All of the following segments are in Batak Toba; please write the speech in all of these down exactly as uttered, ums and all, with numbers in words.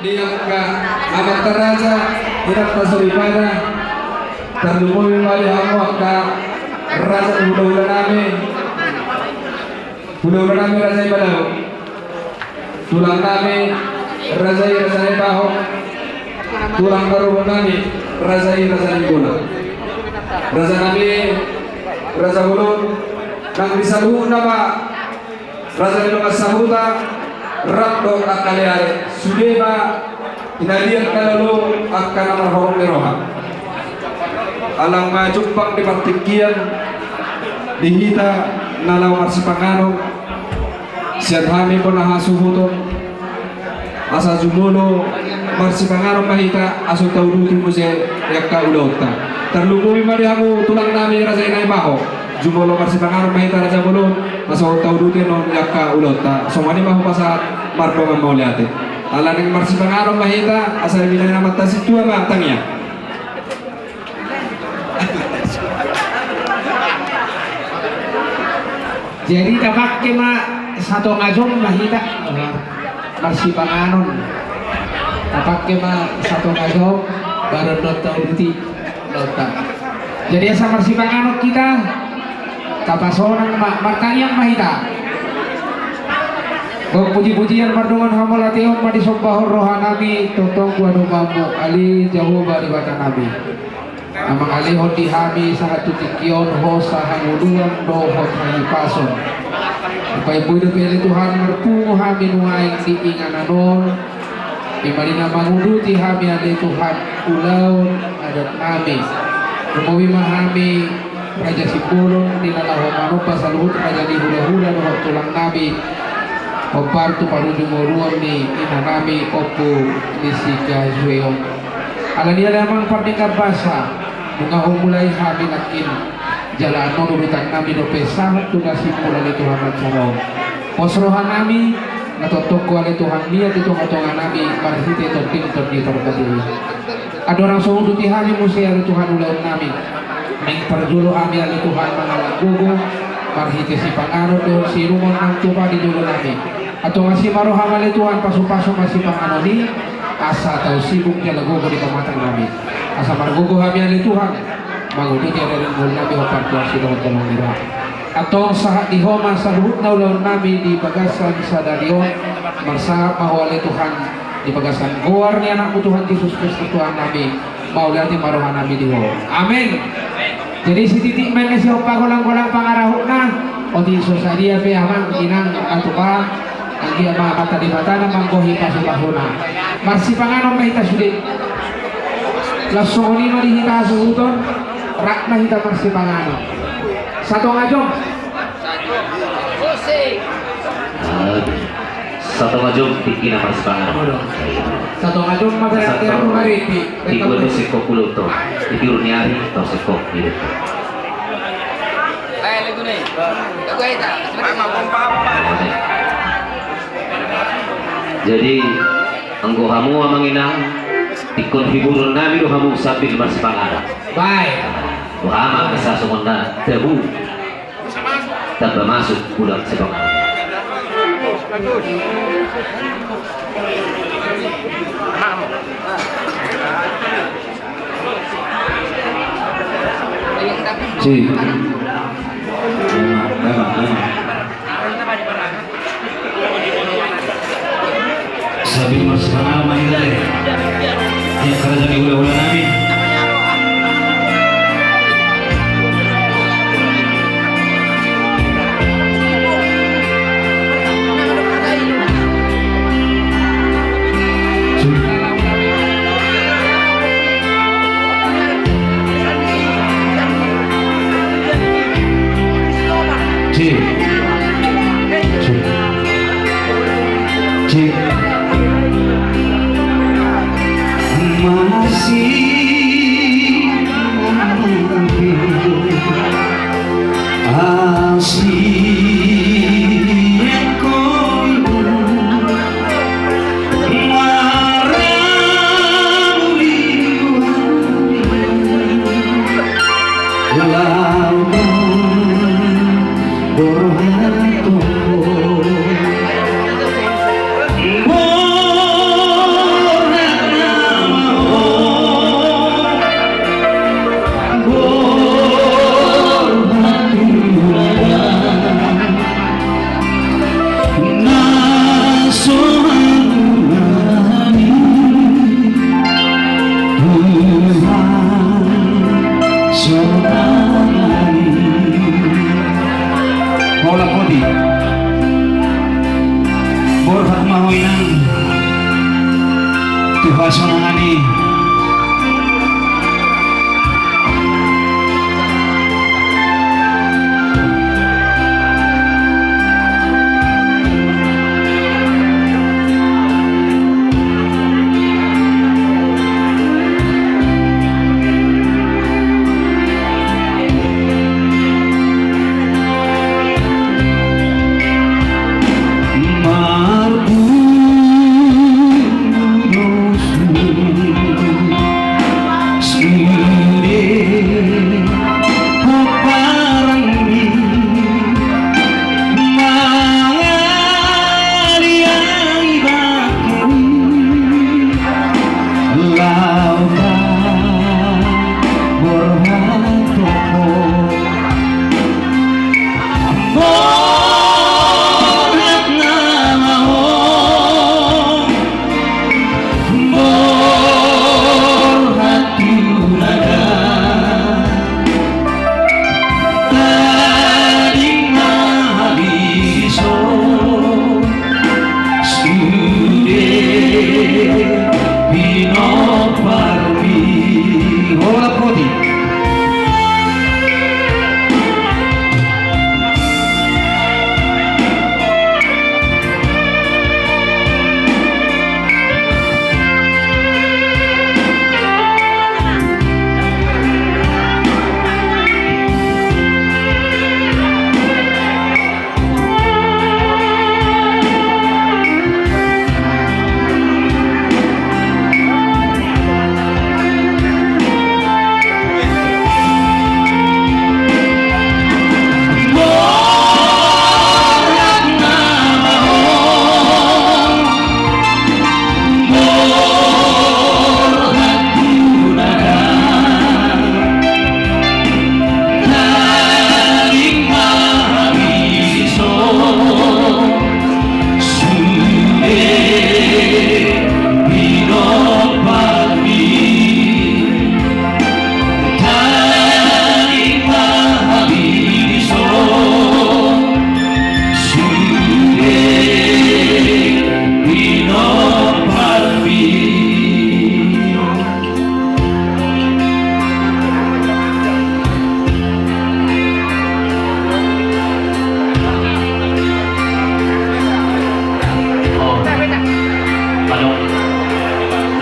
Di angka amanta raja, inanta soripada, tarlumobi ma di hamu angka raja ni hulahula nami, hulahula nami raja i Balau, tulang nami raja i raja Naibaho, tulang parboru nami raja i raja Nainggolan, raja nami raja bolon, nang di saluhutna ma raja ni dongan sahuta, rap dohot angka aleale, sude ma hinadian na lolo angka na marhorong ni roha. Alana ma jumpang di partingkian di hita na laho marsipanganon, sian hami bona hasuhuton, asa jumolo marsipanganon ma hita, asa tauduti muse angka ulaonta. Tarlumobi ma di hamu tulang nami raja i Naibaho, jumolo marsipanganon ma hita raja bolon, asa tauduti annon angka ulaonta. Songon i ma hupasahat mardongan mauliate. Ala naeng marsipanganon ma hita, asa binahen amanta sintua ma tangiang. Jadi tapangke ma satonga jom ma hita marsipanganon. Tapangke ma satonga jom baru annon tauduti ulaonta. Jadi asa marsipanganon hita, tapasonang ma, martangiang ma hita. Gok pujipujian mardongan hamauliateon ma disombahon roha nami, tongtong tu adopanmu ale Jahowa Debata nami. Na mangalehon di hami sahat tu tingki on hosa hangoluan dohot hahipason. Dipaimui dope ale Tuhan marpungu hami nuaeng di inganan on. Ima di na manguduti hami ale Tuhan ulaon adat nami. Rumobi ma hami Raja Simbolon di na laho manomba saluhut raja ni hulahula dohot tulang nami. Hombar tu parujung ngoluan ni ina nami Ompu ni si Gajue on. Alani i ale Amang pardenggan basa, nunga humulai hami nangkin jala annon udutan nami dope sahat tu na simpul ale Tuhan acara on. Pos roha nami, na tongtong Ho ale Tuhan mian di tongatonga nami marhite Tondim Tondi Parbadia. Andorang so huuduti hami muse ale Tuhan ulaon nami, naeng parjolo hami ale Tuhan mangalap gogo marhite sipanganon dohot siinumon nang tupa di jolo nami. Antong asi ma roham ale Tuhan, pasupasu ma sipanganon i, asa tau sibuk jala gogo di pamatang nami. Asa margogo hami ale Tuhan manguduti ari-ari ni ngolu nami hombar tu asi dohot holong ni roham. Antong sahat di Ho ma saluhutna ulaon nami di bagasan sadari on. Marsahat ma Ho ale Tuhan di bagasan goar ni Anakmu Tuhan Jesus Kristus Tuhan nami. Mauliate ma roha nami di Ho. Amen. Jadi sititik ma i na sihompar golang-golang pangarahutna. Otik so sadia pe Amang Inang na tupa, anggiat ma amanta Debata na manggohi pasupasuna. Marsipanganon ma hita sude. Laos songon i ma di hita hasuhuton, rap ma hita marsipanganon. Satonga jom. Satonga jom tingkina marsipanganon. Satonga jom ma berarti aku hari ini. Tiga tu singkop puluh tu. Di tiur ni ari tu singkop hidup. Jadi anggo hamu Amang Inang, tingkon hiburon nami do hamu sambil marsipanganon. Baik. Boha ma asa songon na tabu. Tamba masuk bulan Sipanganon. Cik. Memang, memang, memang. Sambil marsipanganon ma hita, eh. Ia kerajaan ni hulahula nami. Cik. Cik. Cik. Masih Pasonangan i. Sude pomparanmi mangaliangi bakku i, laho borhat toko. Borhat nama on, borhat tu na dang, tading ma habis on, sude pinomparmi. Hola poti.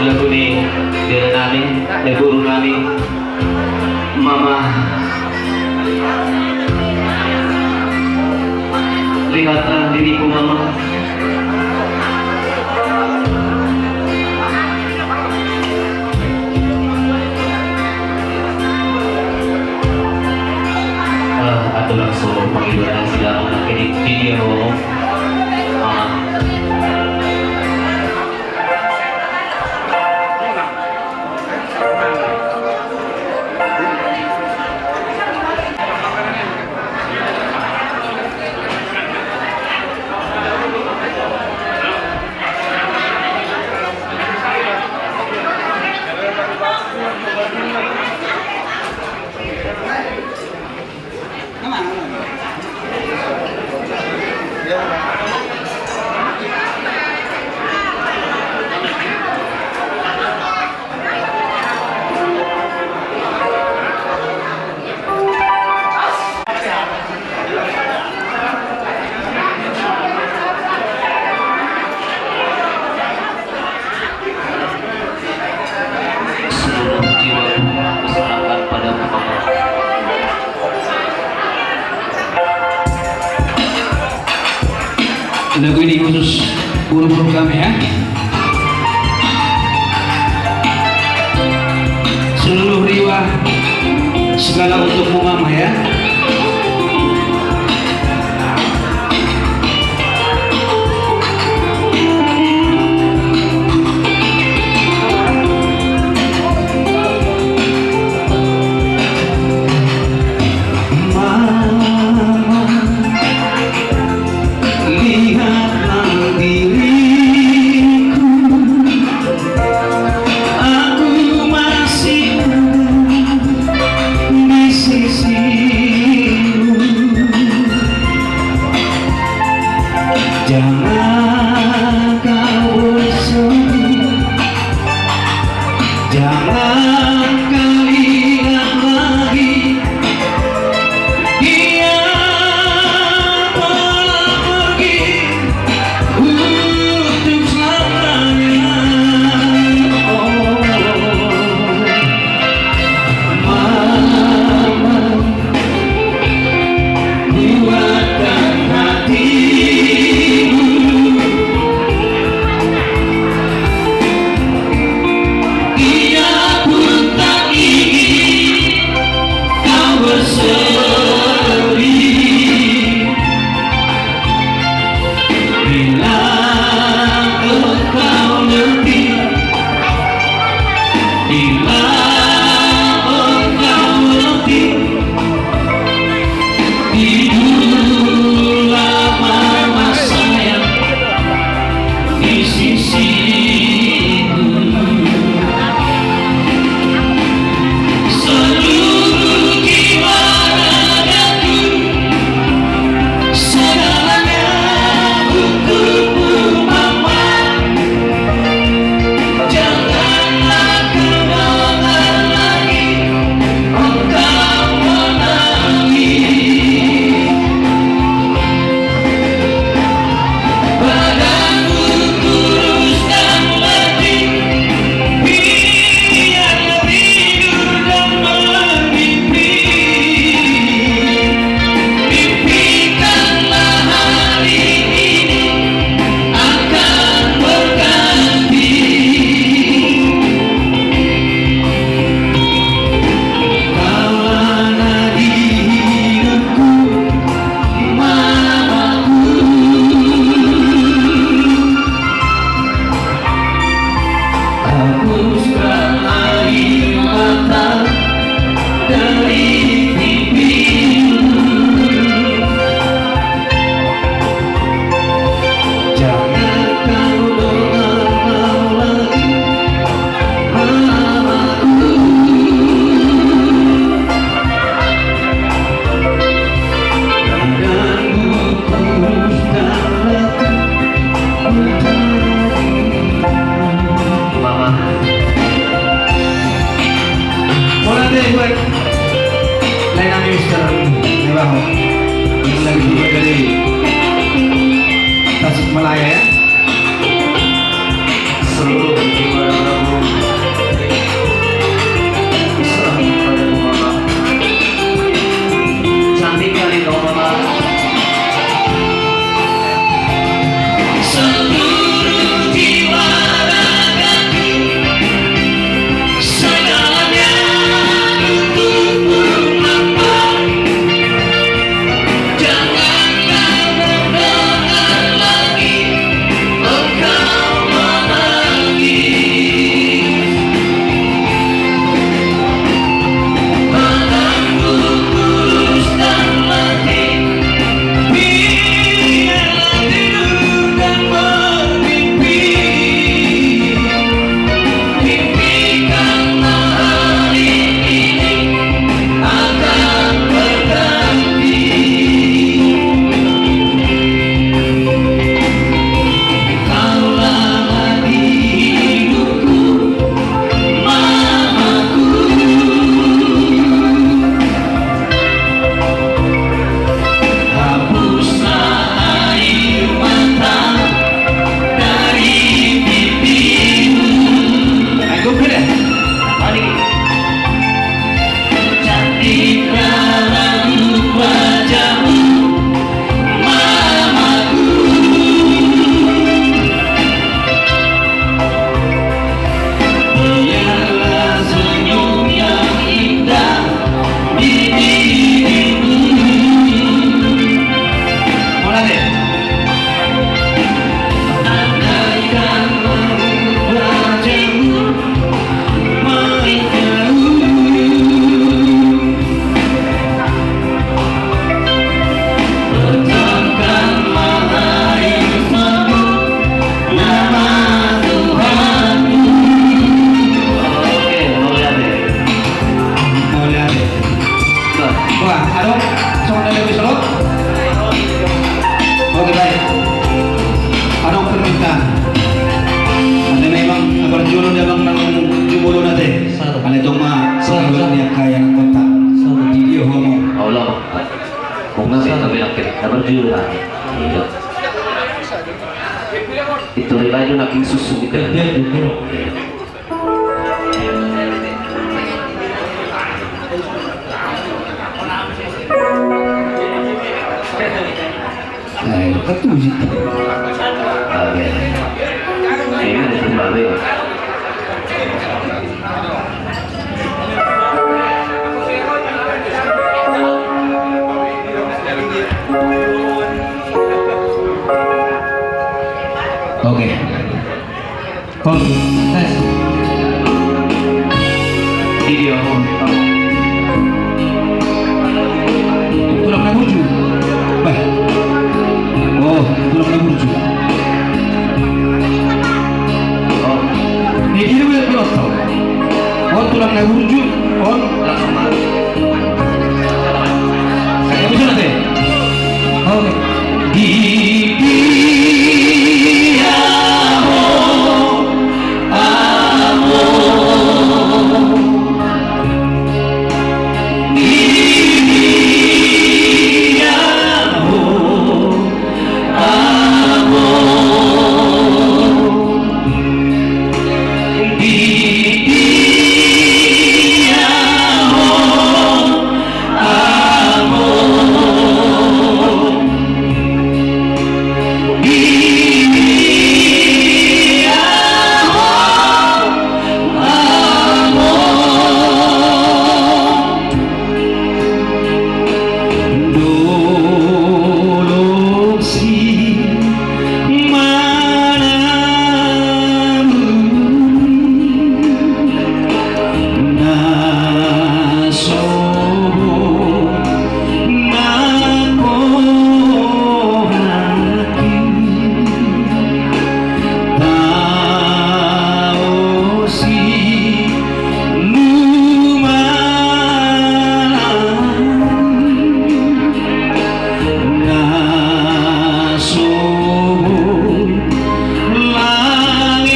Lagu ni bere nami, ni boru nami, Mama. Lihatlah diriku, Mama. Eh, atur langsung penghiburan sidang ini video. Ah. Seluruh jiwaku kuserahkan padamu, Paman. Lagu ini khusus boru-boru kami, ya. Seluruh riwah segala untukmu, Mama, ya. Mama, lihatlah diriku. Aku masih ada di sisimu. Jangan kau bersedih. Mama. Mauliate buat lae nami Mister Debaho. Lagi juga dari Tasikmalaya, ya. Seluruh jiwa dan raga. Serahkan padamu, Mama. Cantik kali kau, Mama. Seluruh jiwa ragaku, segalanya untukmu, Mama. Jangan kau berdoa lagi, engkau menangis. Malam pun kurus dan letih, biarlah tidur dan bermimpi. Mimpikanlah hari ini akan berganti. Kaulah hati hidupku, mamaku. Hapuslah air mata dari pipimu. Ayo, gue deh. Mari. Cantik raut wajahmu, mamaku. Biarlah senyum yang indah di bibirmu. Mauliate. Andaikan raut wajahmu menjauh. Oke, mauliate. Mauliate. Wah, adong, songon na lebih selot. Oke, baik. Adong permintaan. Ate memang, abar jolo dia bang nang jumolo nate. Satu. Ale tong ma, satu, satu. Dia kaya nang kota. Satu. Di dia homo. Allah. Bunga sih, tapi laki, abar jolo lah. Iya. Itu riba itu laki susu gitu. Iya, iya, iya. Oke. Hon, tes. Video, hon. Tulang na burju. Bah. Oh, tulang na burju. Na burju on. Langsung masuk. Saya bisa nanti. Oke. Di dia ho amo. Di dia ho amo. Dolok si manabuni na so boi na kohaki. Taosi lumalang na so boi langeaki.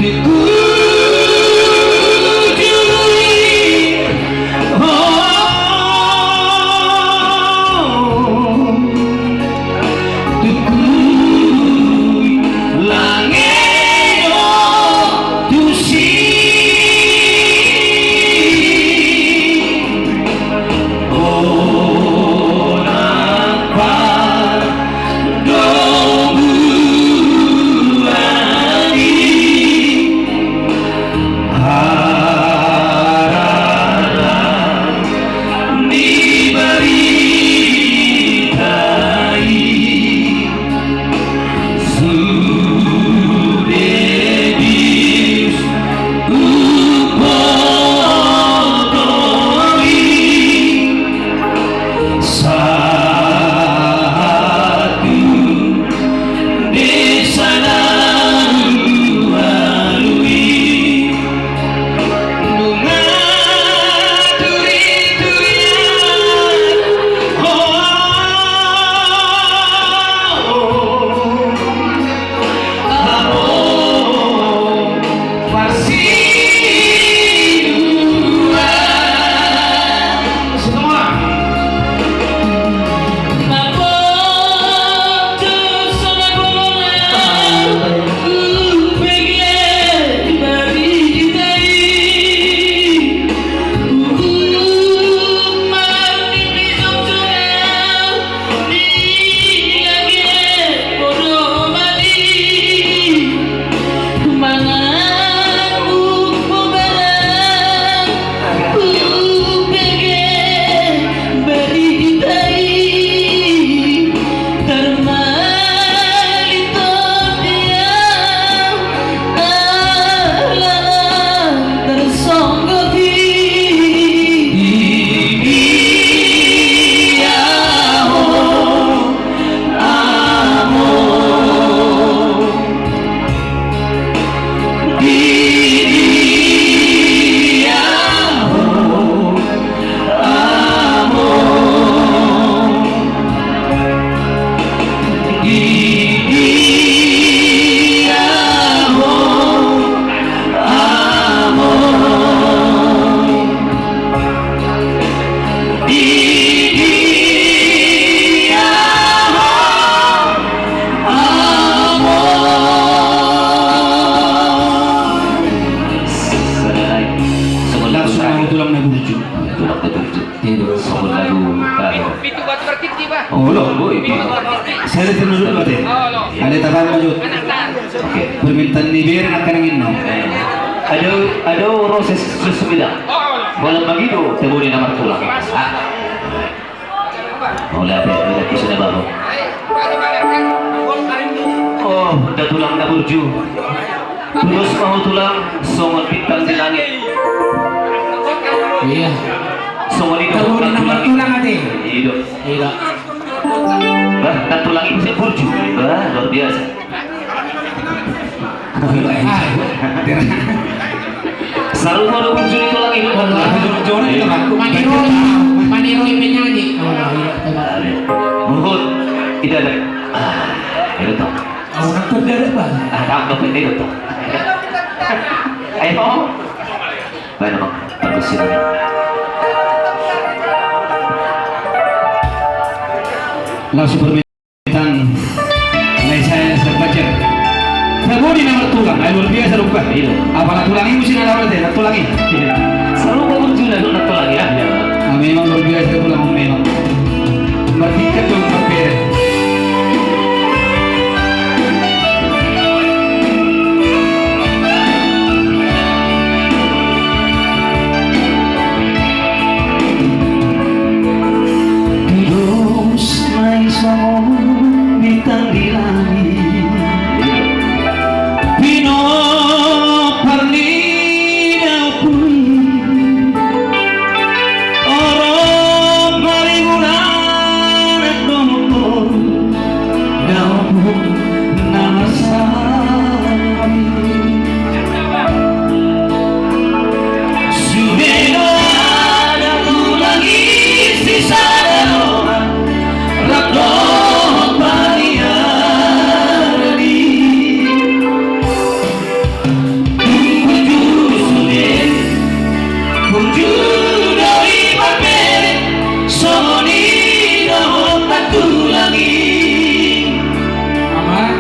Di kujui. Harara ni barita i sude dius hupotori. Sahat tu desa na ualu i. Nunga turi-turian ho. Amo. Langsung ma ho tulang na burju. Tulang na burju. Iya, dong. Songon lagu terakhir. Pintu batu berkinci, Pak. Oh, lo. Pintu batu berkinci. Saya lihat dulu, Pak, ya. Oh, lo. Ada tambahan, Pak, Jut? Oke. Permintaan ni Ber, akan angin, no? Eh. Ada, ada roses sesudah. Oh, lo. Malam bagi do, temu di nama tulang. Pas. Ah. Mauliate, mauliate, sudah baru. Oh, da tulang na burju. Tulus ma ho tulang, songon bintang di langit. Iya. Songon i do. Tahu nama tulang ate. Iya. Iya. Bah, na tulang i bisa burju. Bah, luar biasa. Sarupa do burju ni tulang i. Burju ni tulang i. Maniroi, maniroi penyanyi. Huhut. Ida, ida. Ah, ida tong. Au nak terdadak bang. Ah, tak dapat ida tong. Ayo. Baik, Bang. Bagus ini. Langsung bermain. Tang, na i saya na sabajar. Tabo ni na martulang, ai luar biasa rupa. Iya. Apala tulang i musi na lawan te, na tulang i. Iya. Sarupa burju na, na tulang i, ya. Iya. Ah, memang luar biasa tulang memang. Martingkat dong, marpere. Tudos ma i songon bintang di langit. Pinompar ni daompui. Torop ma di bulan dohot daompung na marsaor. Sude do ada tulang i sisada dongan rap dohot paniaran i. Burju sude, burju do i marpere, songon i dohot tulang i. Aman,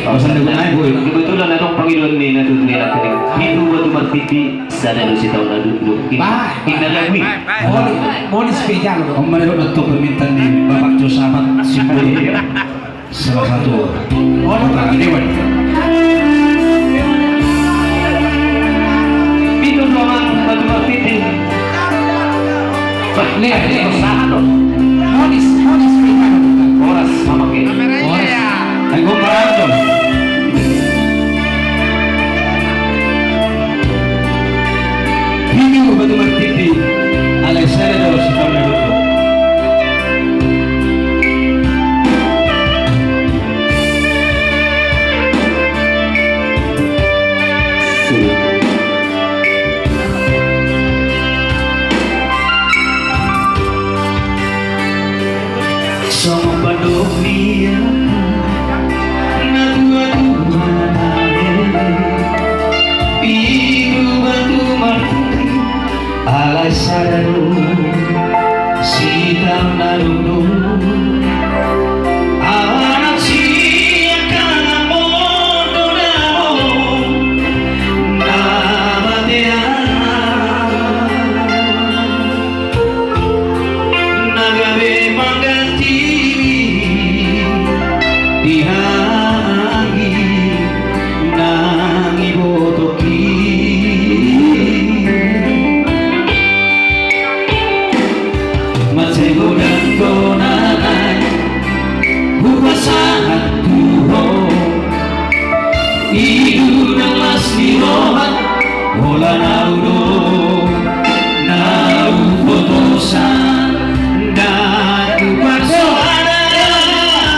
Kebetulan adong pangidoan ni natuatua i nangkining, pitu batu martindi, sada do sitaon na dungdung. Inna lagu i. Molis, molis pe jalo. Om manurut do tu permintaan ni Bapak Josapat Simbuli. Salah satu anggota dewan. Pitu dongan batu martindi. Bah, leh, leh. Usaha do. Molis, molis pe jalo. Horas, mamake. Horas. Ayo, maraton. Pitu batu martindi, alai sada do sitaon na dungdung. Songon pandok ni natuatua na, pitu batu martindi, alai sada do sitaon na dungdung. Anak siangkangan mondo na matea, na gabe pangganti di hami nang ibotoki. Mansai godang do na lae hupasahat tu ho, i do na las ni roha, holan ahu do na hupotosan, ndang huparsoada,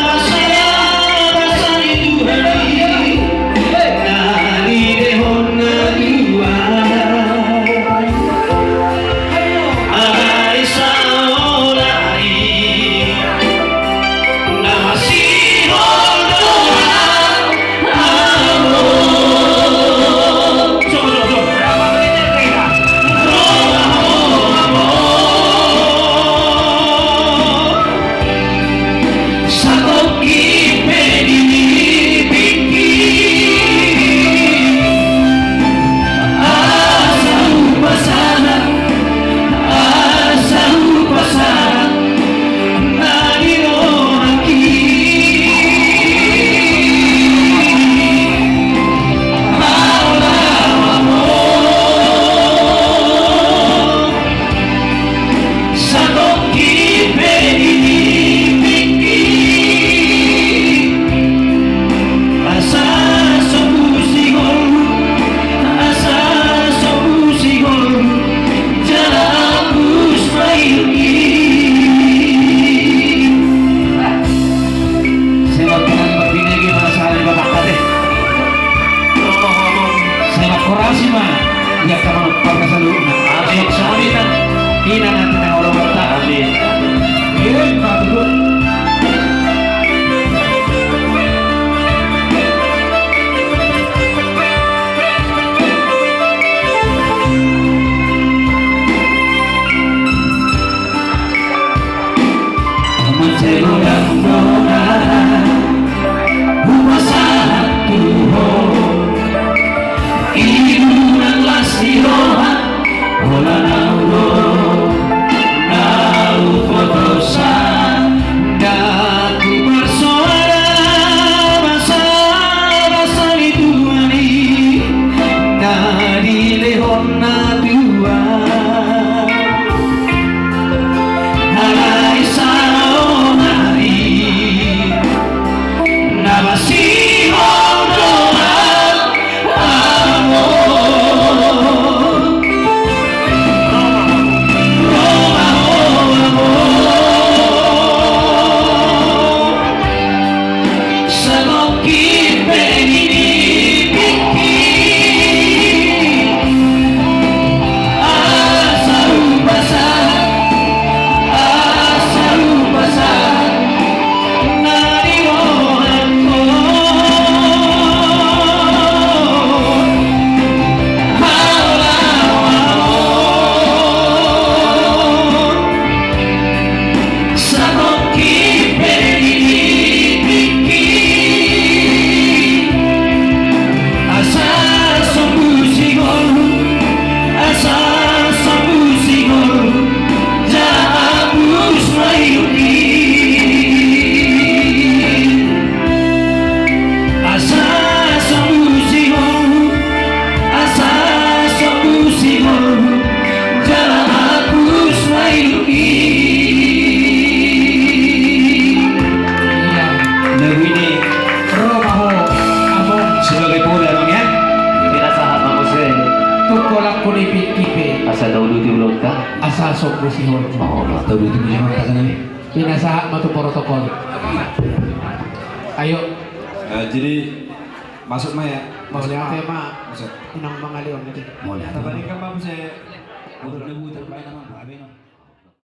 pasada, pasada ni Tuhan i. Na nidehon na tuan. Alai saonari na masihol do ahu. Songon, songon, songon. Asa sok musihon. Oh, tahu itu musihon kata ni. Pinasahat ma tu protokol. Ayo. Eh, jadi masuk ma ya. Masuk ma. Masuk. Inang mangalion nanti. Mau lihat. Tabalikkan ma, Buse. Udah, udah, udah, udah, udah, udah.